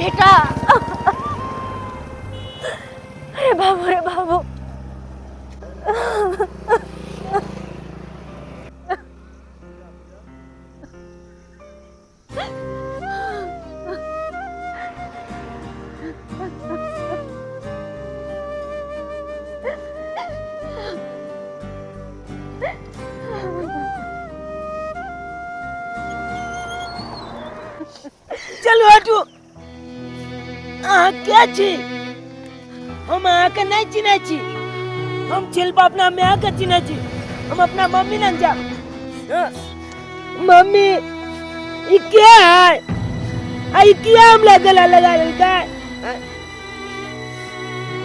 बेटा, अरे बाबू रे बाबू, चलू हटू। अहाँ के छी? हम अहाँके नहि चिन्है छी। हम छिलपा अपना माय के चिन्है छी। हम अपना मम्मी लग जाब। हाँ, मम्मी ई के है? आ ई किया हमरा गला लगा लेलकै? हाँ,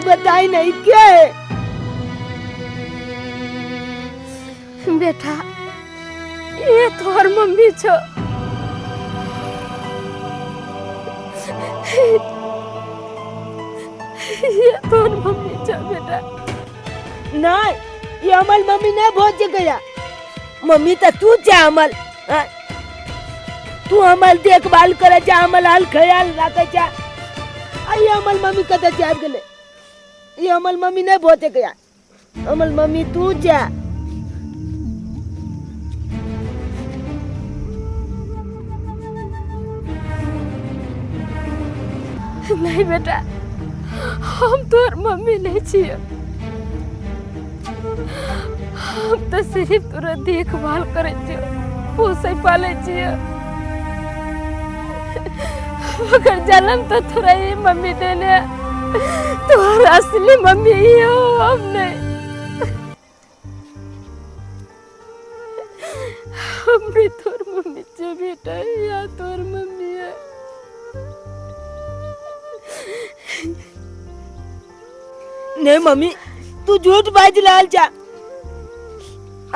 बताई ना ई के है? बेटा, ये तोहर मम्मी छो। ये तोहर मम्मी छो बेटा। नहीं, ये अमल मम्मी नहीं भोज गया। मम्मी तो तू जा अमल। हाँ? तू अमल देखभाल करे जा, अमल हाल ख्याल रखे जा। आ ये अमल मम्मी कतऽ जाब गेलै? ये अमल मम्मी नहीं भोज गया। अमल मम्मी तू जा। नहीं बेटा, हम तोहर मम्मी नहीं छियै। हम तो सिर्फ तोरा देखभाल करै छियै, पोसै पालै छियै, मगर जन्म तो तोरा ही मम्मी देने, तोहर असली मम्मी ही हो, हम नहीं। हम भी तोर मम्मी छियै बेटा, या तोर मम्मी है। नहीं मम्मी, तू झूठ बाज रहल छा।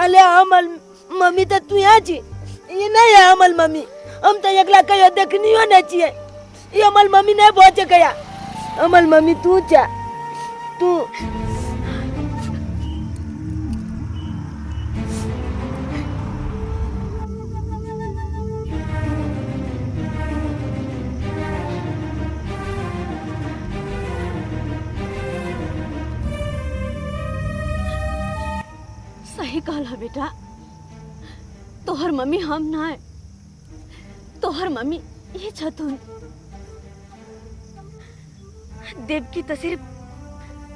अले अमल मम्मी तो तू यहाँ छी, ये नहीं है अमल मम्मी। हम तो एकला कहियो देखनियो नहीं छियै। ये अमल मम्मी नहीं पहुँच गया। अमल मम्मी तू जा, तू। सही कहला बेटा, तोहर मम्मी हम ना, तोहर मम्मी ये छथुन। देवकी तो सिर्फ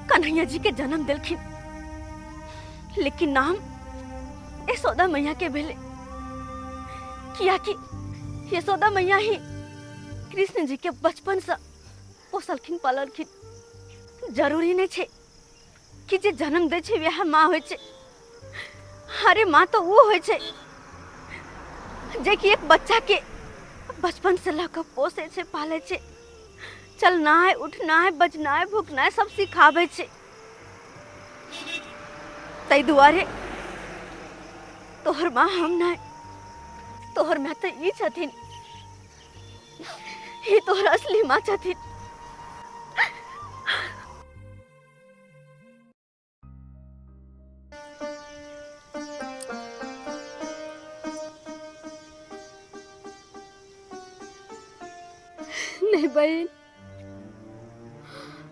कन्हैया जी के जन्म दिलखिन, लेकिन नाम यशोदा मैया के भेले, किया कि यशोदा मैया ही कृष्ण जी के बचपन से पोसलखिन पाललखिन। जरूरी नहीं छे कि जे जन्म दै छै वएह माँ होइ छै। अरे माँ तो वो होइ छै जे कि एक बच्चा के बचपन से लऽ कऽ पोसै छै पालै छै, चलनाइ उठनाइ बजनाइ भुकनाइ सब सिखाबै छै। ताहि दुआरे तोहर माँ हम नहि, तोहर माय तऽ ई छथिन, ई तोहर असली माँ छथिन। नहीं बहन,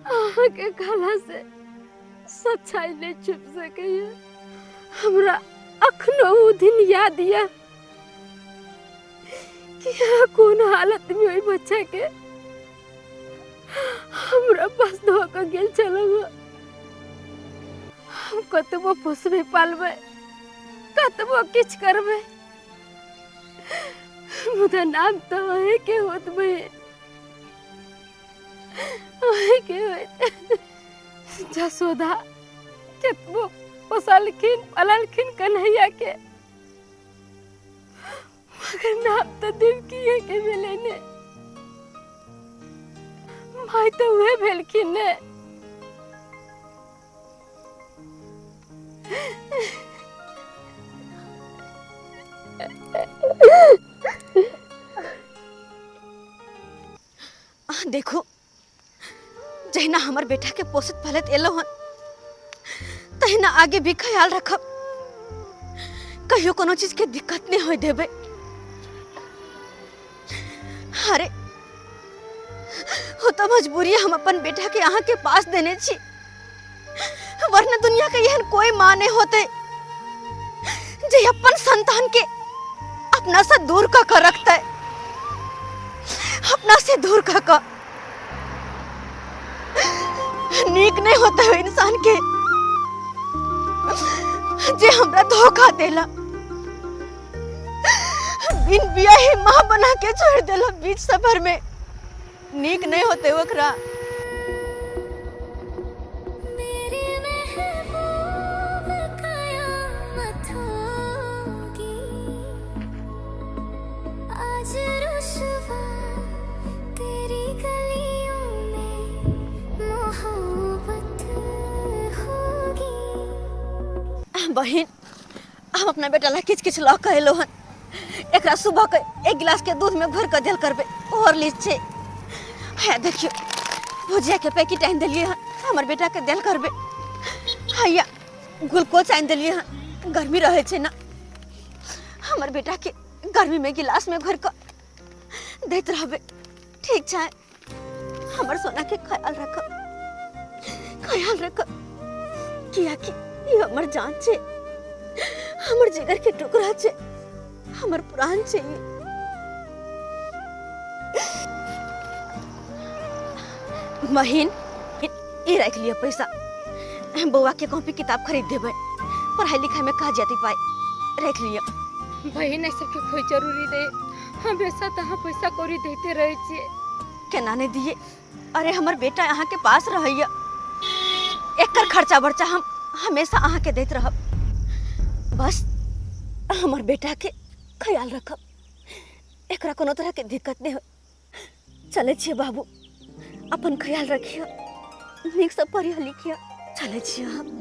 अहाँके कहला से सच्चाई नहीं छुप सकैया। हमरा अखनो उ दिन याद या कि अहाँ कोन हालत में ओहि बच्चा के हमरा पास धो के गेल छलहुँ। हम कतबो पोसबै पालबै, कतबो किछु करबै, मुदा नाम तऽ अहीँके होत बहिन, अहीँके होत। जसोदा कतबो पोसलखिन पाललखिन कन्हैया के, मगर नाम तऽ देवकीए के भेलै ने, माय तऽ उहे भेलखिन ने। अहाँ देखो, जहिना हमर बेटा के पोसत पालत एलो हन तहिना आगे भी ख्याल रखब, कहियो कोनो चीज के दिक्कत नहीं होय देबै। अरे हो तो मजबूरी हम अपन बेटा के अहाँ के पास देने छी, वरना दुनिया के एहन कोई माँ नहीं होते जे अपन संतान के अपना से दूर क के रखते, अपना से दूर क के। नीक नहीं होते हो इंसान के जे हमरा धोखा देला, बिन बियाही माँ बना के छोड़ देला बीच सफर में। नीक नहीं होते ओकरा। मेरे महबूब कयामत होगी, आज रुसवा तेरी गलियों में मोहब्बत होगी। बहिन, हम अपना बेटा ला किछ किछ लऽ कऽ एलहुँ हन। एकरा सुबह के एक गिलास के दूध में घोरि कऽ देल करबै, हॉर्लिक्स छै। है देखियौ, भुजिया के पैकेट आनि देलियै हन, हमर बेटा के देल करबै। हैया ग्लूकोज आनि देलियै हन, गर्मी रहै छै ने, हमर बेटा के गर्मी में गिलास में घोरि कऽ दैत रहबै। ठीक छै, हमर सोना के ख्याल रखब, ख्याल रखब, कियाकि ई हमर जान छै, हमर जिगर के टुकड़ा छै, हमर प्राण छै ई। बहिन, ई राखि लिअ पैसा, बौआ के कॉपी किताब खरीद देबै, पढ़ाई लिखाई में काज जेतै पाइ, राखि लिअ। बहिन, एहि सबके कोई जरूरी नहीं, हमेशा तऽ अहाँ पैसा कौड़ी दैते रहै छियै। केना नहीं दिए? अरे हमर बेटा अहाँ के पास रहैया, एकर खर्चा बर्चा हम हमेशा अहाँ के दैत रहब। बस हमर बेटा के ख्याल रखब, एकरा कोनो तरह के दिक्कत नहीं हो। चले छियै बाबू, अपन ख्याल रखियो, नीक से पढ़ियो लिखियो। चले छियै हम।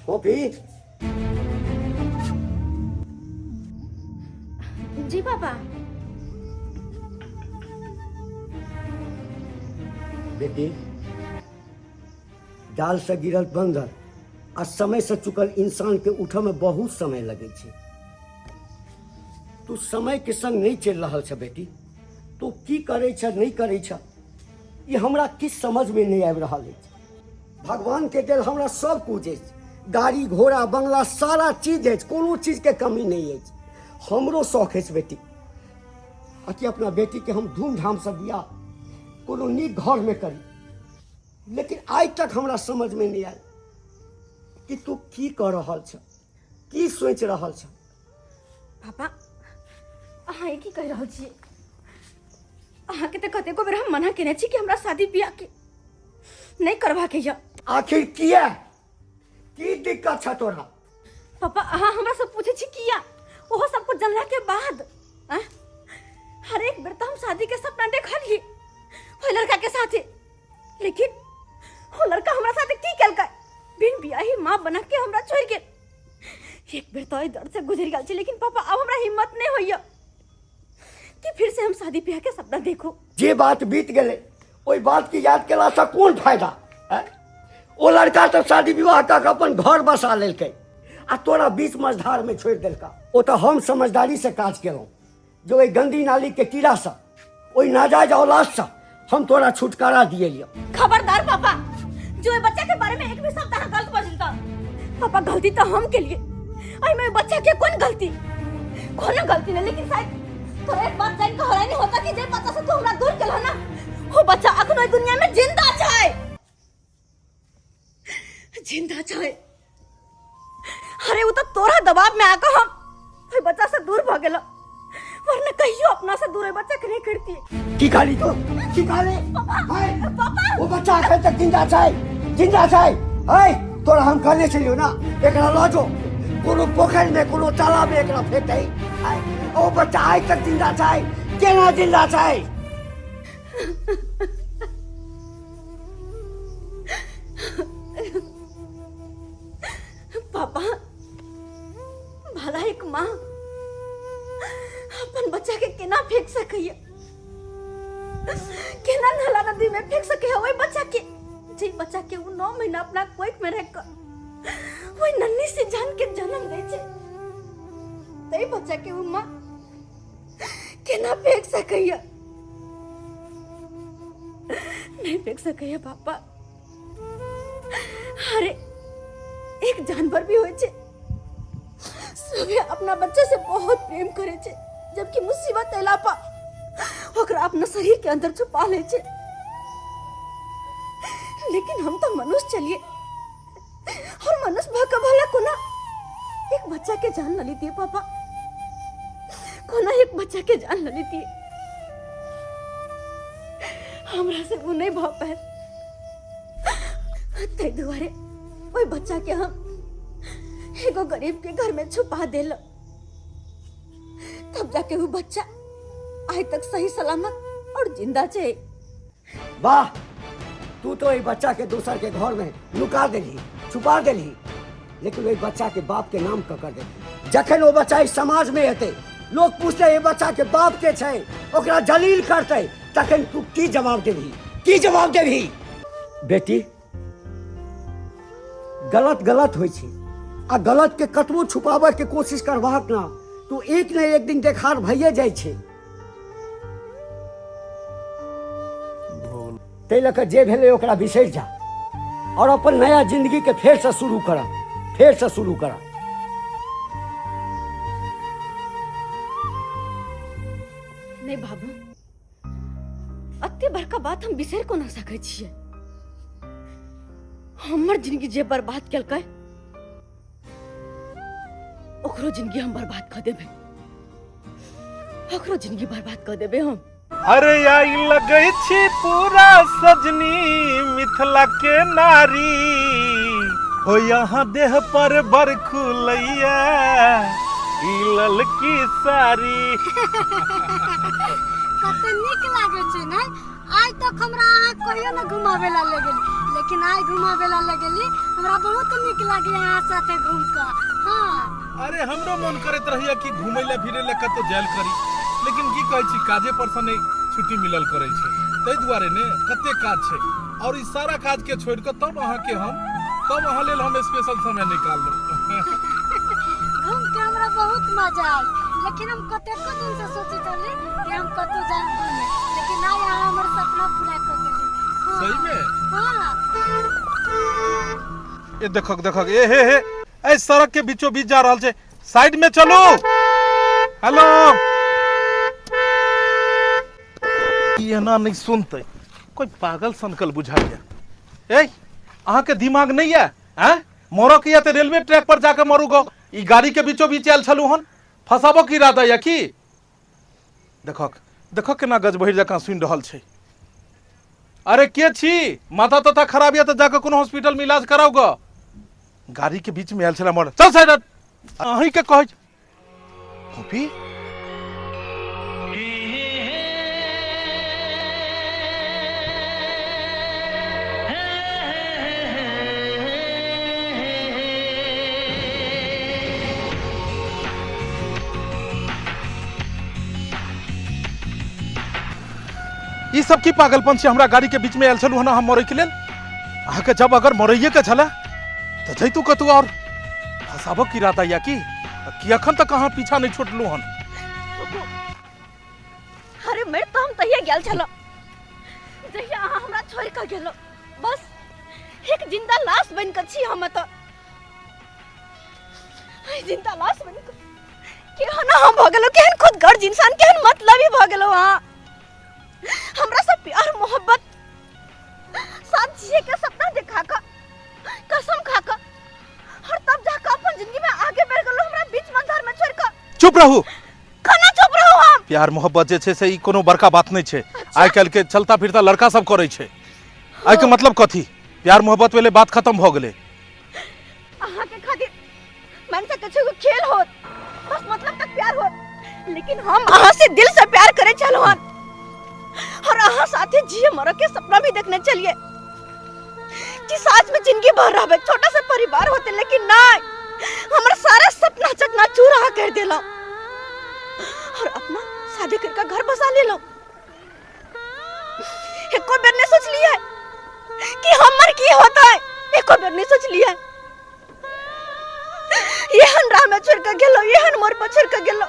कॉफी। जी पापा। बेटी, डाल से गिरल बंदर आ समय से चुकल इंसान के उठऽ में बहुत समय लगे छै। तू समय के संग नहीं चलि रहल छ बेटी। तू की करे छ नहीं करे छ, ई हमरा किछु समझ में नहीं आबि रहल अछि। भगवान के देल हमरा सब कुछ अछि, गाड़ी घोड़ा बंगला सारा चीज अछि, कोनो चीज के कमी नहीं अछि। हमरो शौक अछि बेटी आ कि अपना बेटी के हम धूमधाम से बियाह कोनो नीक घर में करी, लेकिन आइ तक हमरा समझ में नहीं आयल कि तू की कर रहल छ, की सोचि रहल छ। पापा, अहाँ ई की कहि रहल छियै? अहाँके तऽ कतेको बेर हम मना केने छी कि हमरा शादी बियाह के नहीं करबाके यऽ। आखिर किया, की दिक्कत छ तोरा? पापा, अहाँ हमरा से पूछे छी किया, ओहो सब कुछ जानला के बाद? आँ? हर एक बेर तऽ हम शादी के सपना देखलियै ओहि लड़का के साथे, लेकिन वो लड़का हमरा साथे की केलकै? बिन बियाही माँ बना के हमरा छोड़ गेल। एक बेर तो एहि दर्द से गुजर गेल छी, लेकिन पापा अब हमरा हिम्मत नहीं होइया कि फिर से हम शादी ब्याह के सपना देखू। जे बात बीत गेलै ओहि बात के याद केला से कोन फायदा? हैं? ओ लड़का तऽ शादी विवाह कऽ के अपन घर बसा लेलकै आ तोरा बीच मझधार में छोड़ि देलका। ओ तऽ हम समझदारी से काज केलहुँ जे ओहि गंदी नाली के कीड़ा से, ओहि नाजायज औलाद से हम तोरा छुटकारा दिएलियौ। खबरदार पापा, जो ओहि बच्चा के बारे में एक भी शब्द अहाँ गलत बजल तऽ पापा गलती तऽ हम केलिए, एहिमे ओहि बच्चा के कोन गलती? कोनो गलती नहीं। लेकिन शायद तोरा एक बात जान के हैरानी होता कि जे बच्चा से तू हमरा दूर केलह ना, वो बच्चा अखनो एहि दुनिया में जिंदा छै, जिंदा छै। अरे वो तो तोरा दबाव में आकर हम ओहि बच्चा से दूर भ गेलो, वरना कहियो अपना से दूर ओहि बच्चा के नहीं करती। की कहली तू? की कहली? पापा, पापा, ओ बच्चा अखन तक जिंदा छै, जिंदा छै। है तोरा हम कहने छलियौ ना, एकरा लऽ जो कोनो पोखरि में कोनो तालाब में एकरा फेंक दही। ओ बच्चा आइ तक जिंदा छै। केना जिंदा छै? पापा, भला एक माँ अपन बच्चा के केना फेंक सकैया? केना नाला नदी में फेंक सके है ओहि बच्चा के, जे बच्चा के उ 9 महीना अपना कोख में रख कर ओहि नन्ही से जान के जन्म दे छै, तै बच्चा के उ माँ केना फेंक सकैया? नहीं फेंक सकैया पापा। अरे एक जानवर भी होय छै, सुबह अपना बच्चा से बहुत प्रेम करे छै, जबकि मुसीबत अयला पर ओकरा अपना शरीर के अंदर छुपा ले छै। लेकिन हम तो मनुष्य चलिए और मनुष्य भऽ के भला कोना एक बच्चा के जान ल लेतिए पापा, कोना एक बच्चा के जान ल लेतिए? हमरा से वो नहीं भऽ पायल, ताहि दुआरे ओहि बच्चा के हम एगो गरीब के घर में छुपा देल, तब जाके वो बच्चा आइ तक सही सलामत और जिंदा छै। वाह, तू तो एहि बच्चा के दोसर के घर में नुका देलही, छुपा देलही, लेकिन ओहि बच्चा के बाप के नाम ककर देलही? जखन ओ बच्चा इस समाज में एतै, लोग पूछते एहि बच्चा के बाप के छै, ओकरा जलील करतै, तखन तू की जवाब देबही? की जवाब देबही? बेटी, गलत गलत होइ छै आ गलत के कतबो छुपाबऽ के कोशिश करबाक ना तो एक ने एक दिन देखार भइए जाइ छै। ताहि लऽ कऽ जे भेलै ओकरा बिसरि जा और अपन नया जिंदगी के फेर से शुरू कर, फेर से शुरू कर। नहीं बाबू, अते बड़का बात हम बिसरि कोना सकै छियै? हमर जिंदगी जे बर्बाद केलकै ओकरो जिंदगी हम बर्बाद कऽ देबै, ओकरो जिंदगी बर्बाद कऽ देबै हम। अरे आई लगै छी पूरा सजनी मिथिला के नारी हो, यहाँ देह पर बरखुलैया ई ललकी साड़ी। कते नीक लागै छै ने? आइ तक हमरा अहाँ कहियो न घुमावे ला ले गेली, लेकिन आइ घुमावे ला ले गेली, हमरा बहुत नीक लागे अहाँ साथे घूम कऽ। हाँ। अरे हमरो मन करैत रहैया कि घूमै ला फिरै ला कतौ जायल करी, लेकिन की कहै छी, काजे पर से नहि छुट्टी मिलल करै छै, ताहि दुआरे ने कते काज छै और ई सारा काज के छोड़ि कऽ तब अहाँ के हम तब अहाँ लेल हम स्पेशल समय निकाललहुँ। घूम के हमरा बहुत मजा आयल, लेकिन हम कतेको दिन से सोचैत रहली कि हम कतौ जायब घूमे, लेकिन आइ अहाँ हमर सपना पूरा कर देली। हाँ। सही में? हाँ। ए देखक देखक, ए हे हे, ए सड़क के बीचों बीच जा रहल छै, साइड में चलू। हेलो, ई एना नहीं सुनते, कोई पागल सनकल बुझाइया। ए अहाँ के दिमाग नहीं है? हैं मरऽ के या तऽ रेलवे ट्रैक पर जाके मरू गो, ई गाड़ी के बीचों बीच आयल छलू हन, फसाबो की इरादा या की? देखक देखक केना गजबहिर जकाँ सुनि रहल छै। अरे के छी? माथा तथा खराब या तऽ जाके कोनो हॉस्पिटल में इलाज कराउ ग। गाड़ी के बीच में आयल छला मर, चल साइड हट। अहीं के कहै छी। कॉपी ई सब की पागलपन छै? हमरा गाड़ी के बीच में आयल छलू हन हम मरै के लेल? अहाँके जब अगर मरैये के छलै तऽ जैतू कतौ और, फसाबक इरादा या की? कि अखन तक अहाँ पीछा नहीं छोड़लू हन? अरे मर तो हम तहिया गेल छलो जहिया अहाँ हमरा छोड़ के गेलो, बस एक जिंदा लाश बन के छी हम तो, जिंदा लाश बन के केहन अहाँ भऽ गेलो, केहन खुद गर्ज इंसान, केहन मतलबी भऽ गेलो अहाँ। हमरा सब प्यार मोहब्बत साथ जिए के सपना देखा के कसम खा के और तब जाके अपन जिंदगी में आगे बढ़ गेलो, हमरा बीच मझधार में छोड़ के। चुप रहू। केना चुप रहू हम? प्यार मोहब्बत जे छै से ई कोनो बड़का बात नहीं छै। आइ काल्हि के चलता फिरता लड़का सब करै छै। आइ के मतलब कथी? प्यार मोहब्बत भेलै, बात खत्म भऽ गेलै। अहाँ के खातिर मन से कछु खेल होत, बस मतलब तक प्यार होत, लेकिन हम अहाँ से दिल से प्यार करे छलहुँ हन और अहाँ साथे जिए मरे के सपना भी देखने चलिए कि साथ में जिंदगी भर रहबे, छोटा सा परिवार होते, लेकिन नहीं, हमर सारा सपना चकनाचूर अहाँ कर देलहुँ और अपना शादी करके घर बसा लेलहुँ। एको बेर नहीं सोचलिए कि हमर की होता है, एको बेर नहीं सोचलिए। एहन राह में छोड़ के गेलो, एहन मोड़ पर छोड़ के गेलो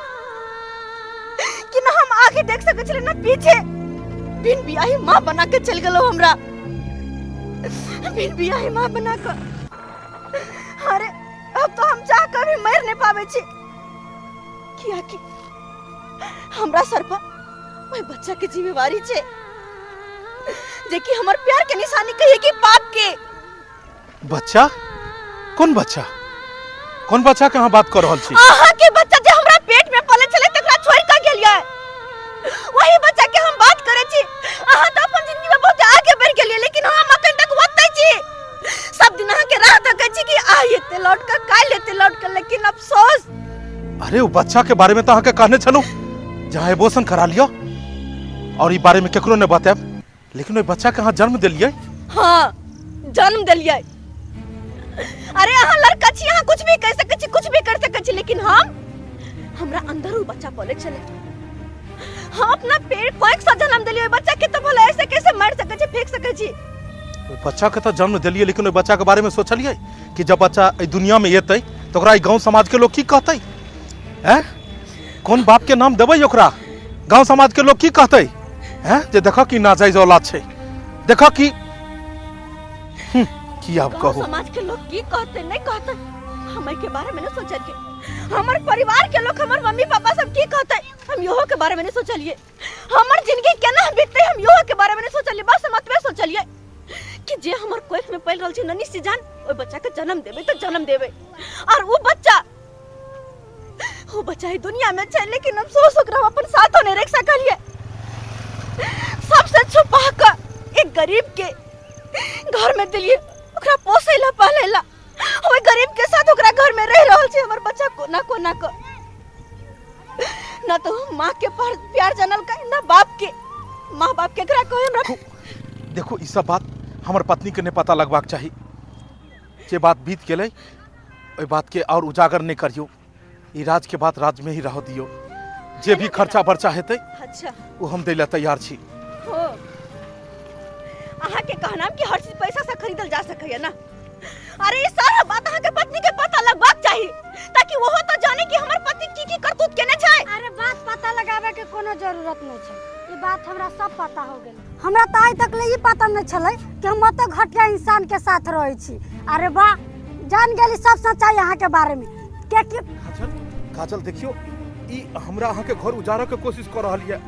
कि ना हम आगे देख सके छलिए ना पीछे। बिन बियाही माँ बना के चल गेलो हमरा, बिन बियाही माँ बना के। अरे अब तो हम चाह के भी मर नहीं पावे छी, कियाकि हमरा सर पर ओहि बच्चा के जिम्मेवारी छे जे कि हमर प्यार के निशानी कहिए कि पाप के। बच्चा? कोन बच्चा? कोन बच्चा के अहाँ बात कर रहल छी? अहाँ के बच्चा जे हमरा पेट में पले छले तकरा छोड़ के गेलिए, वही बच्चा के हम बात करे छी। अहाँ तो अपन जिंदगी में बहुत आगे बढ़ गेलिए, लेकिन हम अखन तक ओतै छी। सब दिन अहाँ के राह तकै छी कि आइ एते लौट के, काल्हि एते लौट के, लेकिन अफसोस। अरे वो बच्चा के बारे में तो अहाँ के कहने छलहुँ जहाँ एबोशन करा लियो और ई बारे में केकरो नहीं बतायब, लेकिन ओहि बच्चा के अहाँ जन्म देलिए। हाँ जन्म देलिए। अरे अहाँ लड़का छी, अहाँ कुछ भी कह सकै छी, कुछ भी कर सकै छी, लेकिन हम हमरा अंदर उ बच्चा पले छले। हम अपना पेट कोख से जन्म देलिए ओहि बच्चा के, तो भला ऐसे कैसे मार सकै छी, फेंक सकै छी? ओहि बच्चा के तो जन्म देलिए, लेकिन ओहि बच्चा के बारे में सोचलिए कि जब बच्चा एहि दुनिया में एतै तो ओकरा गांव समाज के लोग की कहतै? हैं, कोन बाप के नाम देबै ओकरा? गांव समाज के लोग की कहतै? हैं, जे देखऽ कि नाजायज औलाद छै, देखऽ कि की आब कहू। समाज के लोग की कहते नहीं कहते हम के बारे में नहीं सोचलिए। हमर परिवार के लोग, हमर मम्मी पापा सब की कहते हम इहो के बारे में नहीं सोचलिए। हमर जिंदगी केना बीतते हम इहो के बारे में नहीं सोचलिए। बस हम एतबे सोचलिए कि जे हमर कोख में पल रहल छै ननी सी जान, ओहि बच्चा के जन्म देबै तो जन्म देबै। और वो बच्चा, वो बच्चा ही दुनिया में छै, लेकिन अफसोस ओकरा हम अपन साथो नहीं रख सकलिए। सबसे छुपा के एक गरीब के घर में दिलिए, ओकरा पोसै ला पालै ला। ओहि गरीब के साथ ओकरा घर में रह रहल छै हमर बच्चा कोना कोना के। ना तो माँ के प्यार जानल का ना बाप के। माँ बाप के एकरा कहे हमरा। देखो ई सब बात हमर पत्नी के नहीं पता लगबाक चाही। जे बात बीत गेलै ओहि बात के और उजागर नहीं करियो। ई राज के बात राज में ही रह दियो। जे भी खर्चा बर्चा हेतै अच्छा वो हम दै ला तैयार छी। हो अहाँ के कहना कि हर चीज पैसा से खरीदल जा सकैया ना? अरे ये सारा बात अहाँ के पत्नी के पता लगबाक चाही ताकि ओहो तो जाने कि हमर पति की की करतूत केने छै। अरे बात पता लगावे के कोनो जरूरत नहीं छै, ई बात हमरा सब पता हो गेल। हमरा तो आइ तक ले ई पता नहीं छलै कि हम ओते घटिया इंसान के साथ रहै छी। अरे वाह, जान गेली सब सच्चाई अहाँ के बारे में। के की काजल, काजल देखियो ई हमरा अहाँ के घर उजाड़ऽ के कोशिश कर रहल ये।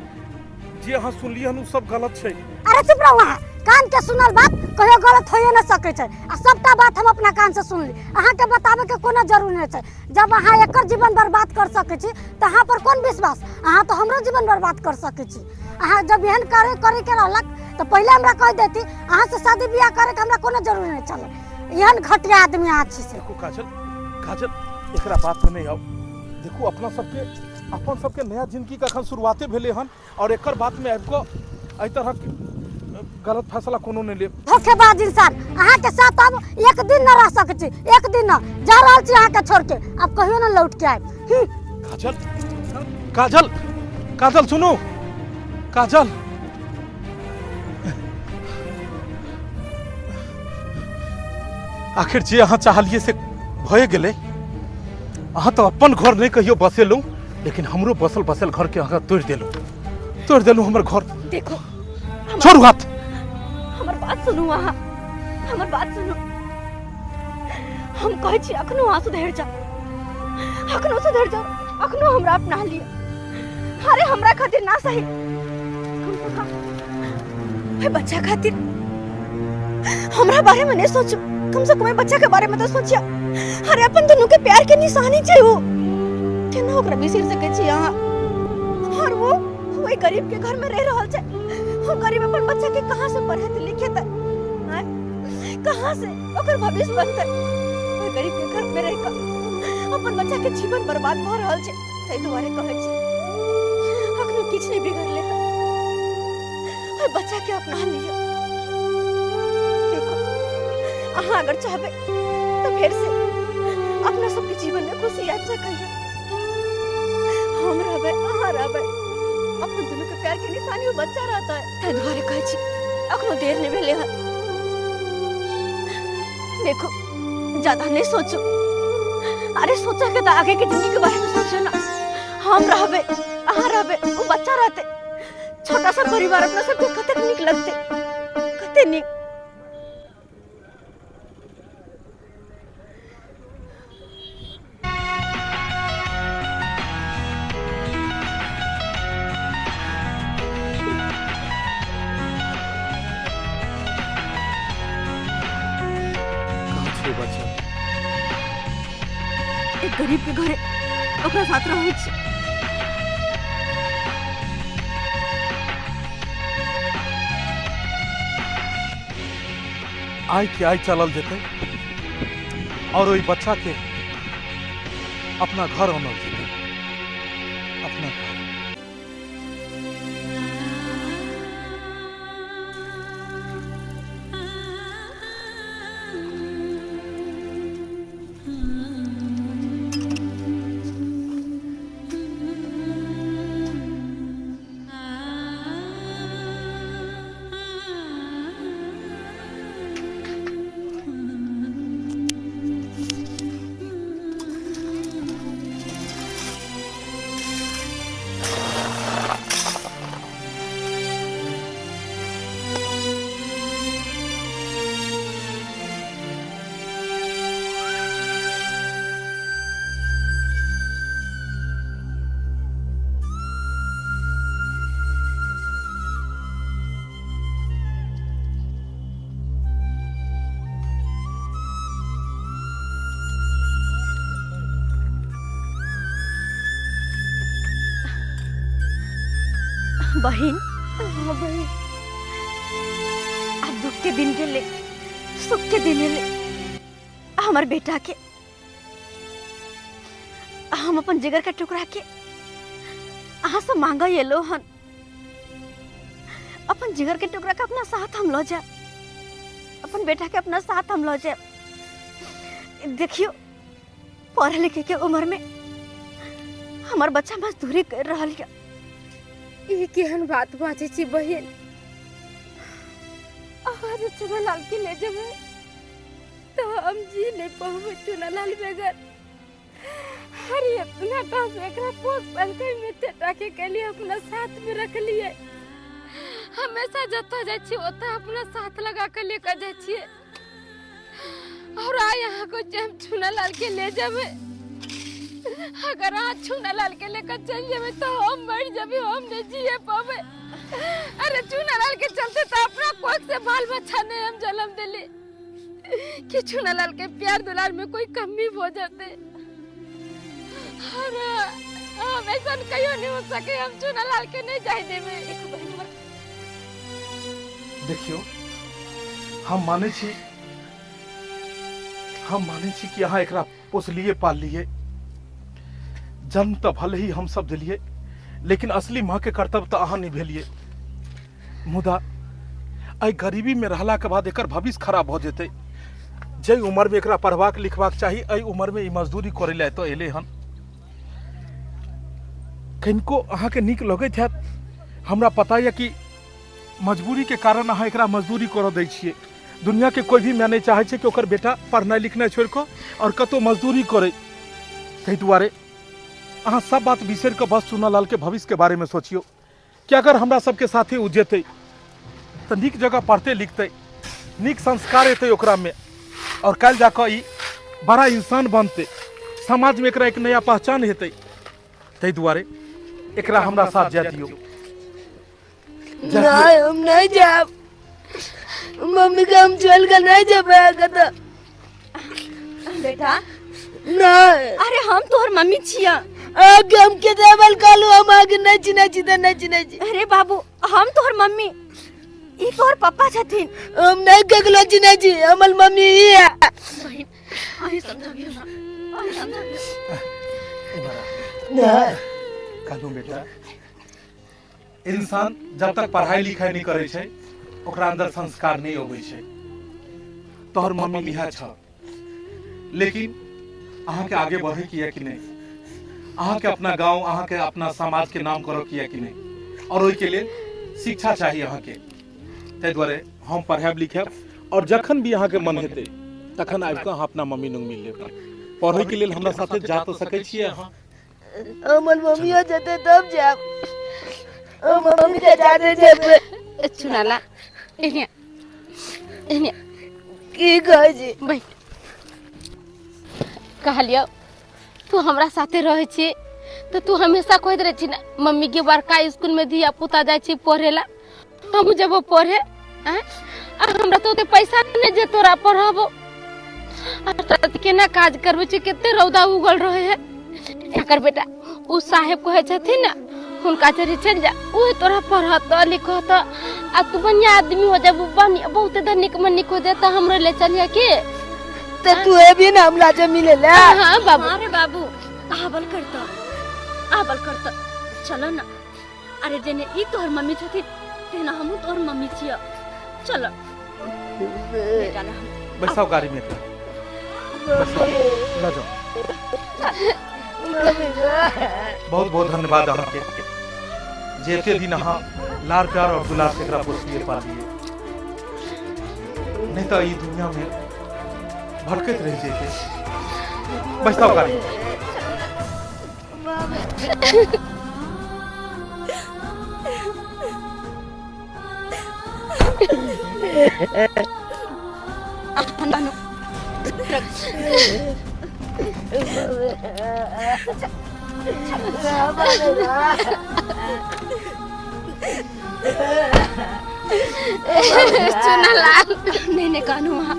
जे अहाँ सुनलियै हन उ सब गलत छै। अरे चुप रहू अहाँ, कान के सुनल बात कहियो गलत होइए न सकै छै। आ सबटा बात हम अपना कान से सुनली, अहाँ के बताबे के कोनो जरूरी नहीं छै। जब अहाँ एकर जीवन बर्बाद कर सकै छी तऽ अहाँ पर कोन विश्वास? अहाँ तो हमरो जीवन बर्बाद कर सकै छी। अहाँ जब एहन करे करे के रहलक तऽ पहिले हमरा कह देती, अहाँ से शादी बियाह करे के हमरा कोनो जरूरी नहीं छलै। एहन घटिया आदमी अहाँ छी से। देखो काजल, काजल एकरा बात में नहीं आओ। देखो अपना सबके, अपन सबके नया जिंदगी के अखन शुरुआते भेलै हन और एकर बात में आबि कऽ एहि तरहक गलत फैसला कोनो नहीं लेब। धोखेबाज इंसान, अहाँ के साथ अब एक दिन न रह सकै छी, एक दिन न जा रहल छी अहाँ के छोड़ के, अब कहियो न लौट के आयब। काजल, काजल, काजल सुनू, काजल। आखिर जे अहाँ चाहलिए से भए गेलै। अहाँ तो अपन घर नहीं कहियो बसेलहुँ, लेकिन हमरो बसल बसल घर के अहाँ तोड़ देलहुँ, तोड़ देलहुँ हमर घर। देखो छोड़ू हाथ। हमर बात सुनू अहाँ, हमर बात सुनू। हम कहै छी अखनो अहाँ सुधरि जाउ, अखनो सुधरि जाउ, अखनो हमरा अपना लिअ। अरे हमरा खातिर ना सही, कम से कम ओहि बच्चा खातिर हमरा बारे में नहीं सोचू, कम से कम ओहि बच्चा के बारे में तो सोचिया। अरे अपन दोनों के प्यार के निशानी छै वो, केना ओकरा बिसरि सकै छी अहाँ? और वो ओहि गरीब के घर में रह रहल छै, वो गरीब अपन बच्चा के कहाँ से पढ़ेतै लिखेतै, आँय? कहाँ से ओकर भविष्य बनतै? ओहि गरीब के घर में रह कऽ अपन बच्चा के जीवन बर्बाद भऽ रहल छै। ताहि दुआरे कहै छी किछु नहि बिगड़ले हन। ओहि बच्चा के अपना लिअ। देखो, अहाँ अगर चाहबै तऽ फेर से अपना सबके जीवन में खुशी आबि सकैया। हम रहबै, अहाँ रहबै, अपन दुनू के प्यार के निशानी ओ बच्चा रहता है। ताहि दुआरे कहै छी, अखनो देर नहि भेलै हन। देखो, ज्यादा नहीं सोचो। अरे सोचा के तो आगे के जिंदगी के बारे में सोचो ना। हम रहबे, अहाँ रहबे, वो बच्चा रहते, छोटा सा परिवार अपना सबके कतेक नीक लगते, कते नीक। कहाँ छै बच्चा? एक गरीब के घरे ओकरा साथ रहै छी। आइ के आइ चलल जेतै और ओहि बच्चा के अपना घर आनल जेतै, अपना घर। बहिन, हाँ बहिन, अब दुख के दिन गेले, सुख के दिन एले। हमर बेटा के हम अपन जिगर के टुकड़ा के अहाँ से मांगा एलो हन। अपन जिगर के टुकड़ा के अपना साथ हम लऽ जायब, अपन बेटा के अपना साथ हम लऽ जायब। देखियो, पढ़े लिखे के उम्र में हमर बच्चा मजदूरी कर रहल यऽ। ई केहन बात बाजै छी बहिन? अहाँ जे चुनालाल के ले जेबै तऽ हम जी नहि पबै चुनालाल बगैर। अरे इतना टा से एकरा पोस पालि के एते टा के केलिए, अपना साथ में रखलिए। हमेशा जतऽ जाइ छी ओतऽ अपना साथ लगा के लेके जाइ छियै। और आइ अहाँ को जे हम चुनालाल के ले जेबै, अगर अहाँ चुनालाल के लेकर चलि जेबै तऽ हम मरि जेबै, हम नहि जिए पबै। अरे चुनालाल के चलते तऽ अपना कोख से बाल बच्चा नहीं हम जन्म दिली कि चुनालाल के प्यार दुलार में कोई कमी हो जाते। अरे हम ऐसा कहियो नहीं हो सके, हम चुनालाल के नहीं जाए देबै। देखियो, हम मानै छी, हम मानै छी कि अहाँ एकरा पोसलिए पाललिए, जन्म तऽ भले ही हम सब दिलिए, लेकिन असली माँ के कर्तव्य तऽ अहाँ निभेलिए। मुदा एहि गरीबी में रहला के बाद एकर भविष्य खराब भऽ जेतै। जाहि उम्र में एकरा पढ़बाक लिखबाक चाही, एहि उम्र में ई मजदूरी करै लए एतऽ एलै हन। कनिको अहाँके नीक लगैत हैत, हमरा पता यऽ कि मजबूरी के कारण अहाँ एकरा मजदूरी करऽ दै छियै। दुनिया के कोई भी माय नहीं चाहे छै कि ओकर बेटा पढ़नाइ लिखनाइ छोड़ि कऽ और कतौ मजदूरी करै। ताहि दुआरे अहाँ सब बात बिसरि कऽ बस चुनालाल के भविष्य के बारे में सोचियौ कि अगर हमरा सबके साथे ओ जेतै तऽ नीक जगह पढ़तै लिखतै, नीक संस्कार एतै ओकरा में और काल्हि जाकऽ ई बड़ा इंसान बनतै, समाज में एकरा एक नया पहचान हेतै। ताहि दुआरे एकरा हमरा साथ जाय दियौ। नहीं, हम नहीं जाब। मम्मी के हम छोड़ के नहीं जेबै कतऽ। बेटा नहीं। अरे हम तोहर मम्मी छिया। आगे हम के देवल कालू, हम आगे नहीं चिन्है छी तऽ नहीं चिन्है छी। अरे बाबू, हम तोहर मम्मी, ई तोहर पप्पा छथिन। हम नहीं केकरो चिन्है छी, हमर मम्मी ई है। बहिन, अहीं समझाबियौ ना, अहीं समझाबियौ। नहीं। कालू बेटा, इंसान जब तक पढ़ाई लिखाई नहीं करै छै ओकरा अंदर संस्कार नहीं अबै छै। तोहर मम्मी इएह छल, लेकिन अहाँके आगे बढ़े के यऽ कि नहीं, अहाँके अपना गांव अहाँके अपना समाज के नाम करऽ के यऽ कि नहीं, और ओहिके लेल शिक्षा चाही अहाँके। ताहि दुआरे हम पढ़ायब लिखायब, और जखन भी अहाँके मन हेतै तखन आबि कऽ अहाँ अपना मम्मी लग मिल लेब। पढ़ैके लेल हमरा साथे जा तऽ सकै छियै अहाँ। हमर मम्मियो जेतै तब जायब, हम मम्मी के जाने जेबै। चुनाला एने एने की कहै छी? बैठ। कहलियौ तू हमरा साथे रहै छी तऽ तू हमेशा कहैत रहै छी ने मम्मी के बड़का स्कूल में धिया पुता जाइ छी पढ़े ला, हम जेबो पढ़े। आँय? आ हमरा तऽ ओते पैसा नहि जे तोरा पढ़ाबो। आ तोरा तऽ केना काज करबै छी, कते रौदा उगल रहे है। एकर बेटा ओ साहेब कहै छथिन ने हुनका जरी चलि जा, उहे तोरा पढ़त लिखत आ तू बढ़िया आदमी हो जाबू, बढ़िया बहुते धनिक मनिक हो जाता, हमरो ले चलिया के। ते तू एबी ना हमरा जे मिले ला? हाँ बाबू। अरे बाबू आवल करता, आवल करता, चलो ना। अरे जेने ई तोहर मम्मी छथिन तेना हमहूँ तोहर मम्मी छियै, चलो बेटा ना। बैसाओ गाड़ी में एकरा, बैसाओ, लऽ जाओ। बहुत बहुत धन्यवाद अहाँके जे एते दिन अहाँ लाड़ प्यार और दुलार से एकरा पोसलिए पालिए, नहीं तो ई दुनिया में भटकैत रह जैते। बैसाओ गाड़ी। चुनालाल नहीं नहीं कानू वहाँ।